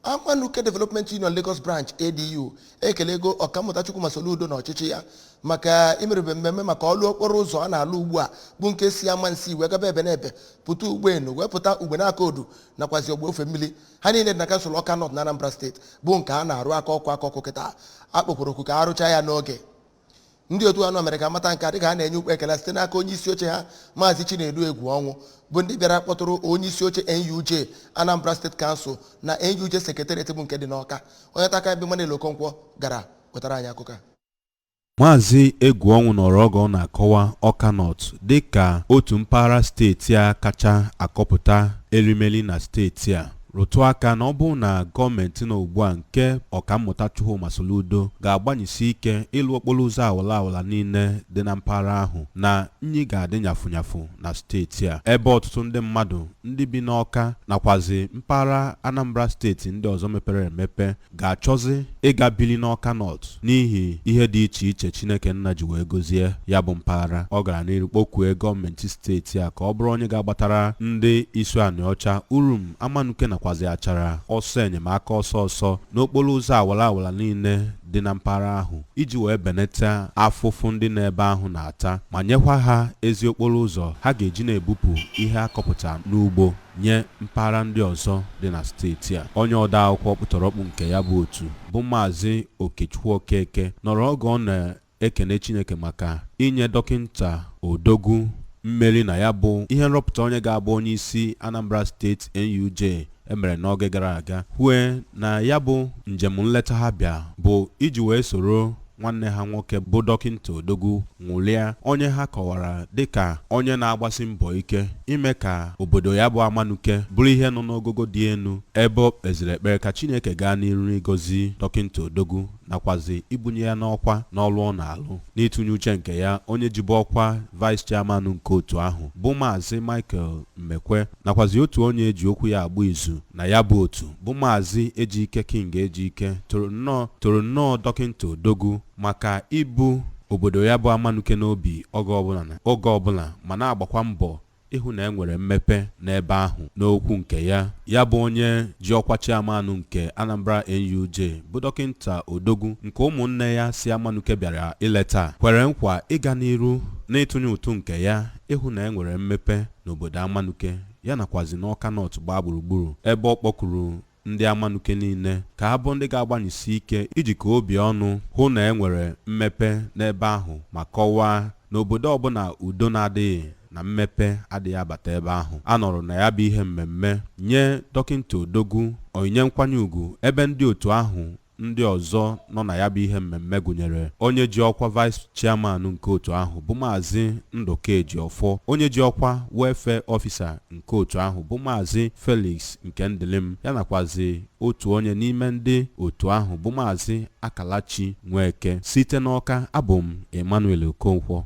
Amanuke Development Union Lagos Branch, ADU, ekelego Ọkammụta Chukwuma Soludo na ọchịchị ya maka imerube mmemme maka ọlụ okporo ụzọ a na-alụ ugbu a, bụ nke si Amansi wee gaba Ebenebe, pụta Ugbenu, wee pụta Ugbenakaodu nakwazi Ogbe Ofe Mmiri. Ha niile dị na kansụl Ọka North na Anambra Steeti, bụ nke a na-arụ aka ọkụ aka ọkụ kịta. A kpọkwara oku ka arụcha ya n'oge. Ndị otu anọ mere ka amata nke a dịka ha na-enye ukpe ekele site n'aka onye isi oche ha, Maazị Chinedu Egwu Ọnwụ, bụ ndị bịara kpọtụrụ onye isi oche NUJ Anambra State Council na NUJ Secretariat, bụ nke dị n'Ọka. Onye taka ebe Manuel Okonkwo gara wetara anyị akụkọ a. Maazị Egwuọnwụ nọrọ oge ọ na-akọwa Ọka North dịka otu mpaghara steeti a kacha akọpụta erimeri na steeti a, rụtụ aka na ọ bụrụ na gọọmenti nọ ugbu a nke Ọkammụta Chukwuma Soludo ga-agbanyesi ike ịlụ okporo ụzọ awụla awụla niile dị na mpaghara ahụ, na nyi ga-adị nyafụ na steeti a, ebe ọtụtụ ndị mmadụ ndị bi n'Ọka nakwazi mpaghara Anambra Steeti ndị ọzọ mepere emepe ga-achọzi ịga bili n'Ọka North n'ihi ihe dị iche iche Chineke nna ji wee gozie ya bụ mpaghara. Ọ gara n'iru kpọkwue gọọmenti steeti a ka ọ bụrụ onye ga-agbatara ndị Isuani Ọcha, Urum, Amanuke nakwazi Achara ọsọ enyemaka ọsọ ọsọ n'okporo ụzọ awara awara niile dị na mpaghara ahụ, iji wee benata afụfụ ndị n'ebe ahụ na-ata, ma nyekwa ha ezi okporo ụzọ ha ga-eji na-ebupụ ihe akọpụta n'ugbo nye mpaghara ndị ọzọ dị na steeti a. Onye ode akwụkwọ kpụtọrọkpụ nke ya bụ otu, bụ Maazị Okechukwu Okeke, nọrọ oge ọ na-ekene Chineke maka inye Dọkịnta Odogwu mmeri na ya bụ ihe nrọpụta onye ga-abụ onye isi Anambra Steeti NUJ emere n'oge gara aga, kwue na ya bụ njem nleta ha bịa bụ iji wee soro nwanne ha nwoke bụ Dọkịnta Odogwu nwụlịa, onye ha kọwara dịka onye na-agbasi mbọ ike ime ka obodo ya bụ Amanuke bụrụ ihe nọ n'ogogo dị elu, ebe o kpeziri ekpere ka Chineke gaa n'iru n'ịgọzi Dọkịnta Odogwu nakwazi ibunye ya n'ọkwa n'ọrụ ọ na-alụ. N'ịtụnye uche nke ya, onye jibu ọkwa vice chairman nke otu ahụ, bụ Maazị Michael Mmekwe, nakwazi otu onye eji okwu ya agba izu na ya bụ otu, bụ Maazị Ejike King Ejike, toro nnọọ Dọkịnta Odogwu maka ibu obodo ya bụ Amanuke n'obi oge ọbụla ma na-agbakwa mbọ ịhụ na e nwere mmepe n'ebe ahụ. N'okwu nke ya, ya bụ onye ji ọkwa chairman nke Anambra NUJ, bụ Dọkịnta Odogwu, nke ụmụnne ya si Amanuke bịara ileta, kwere nkwa ịga n'iru n'ịtụnye ụtụ nke ya ịhụ na e nwere mmepe n'obodo Amanuke ya nakwazi n'Ọka North gbaa gburugburu, ebe ọ kpọkuru ndị Amanuke niile ka ha bụ ndị ga-agbanyesi ike iji ka obi ọnụ hụ na e nwere mmepe n'ebe ahụ, ma kọwaa n'obodo ọbụla udo na-adịghị na mmepe adịghị abata ebe ahụ. A nọrọ na ya bụ ihe mmemme nye Dọkịnta Odogwu onyinye nkwanye ùgwù, ebe ndị otu ahụ ndị ọzọ nọ na ya bụ ihe mmemme gụnyere onye ji ọkwa vice chairman nke otu ahụ, bụ Maazị Ndụka Ejiọfọ, onye ji ọkwa welfare officer nke otu ahụ, bụ Maazị Felix nke Ndilim ya, nakwazi otu onye n'ime ndị otu ahụ, bụ Maazị Akalachi Nweke. Site n'Ọka, abụ m Emmanuel Okonkwo.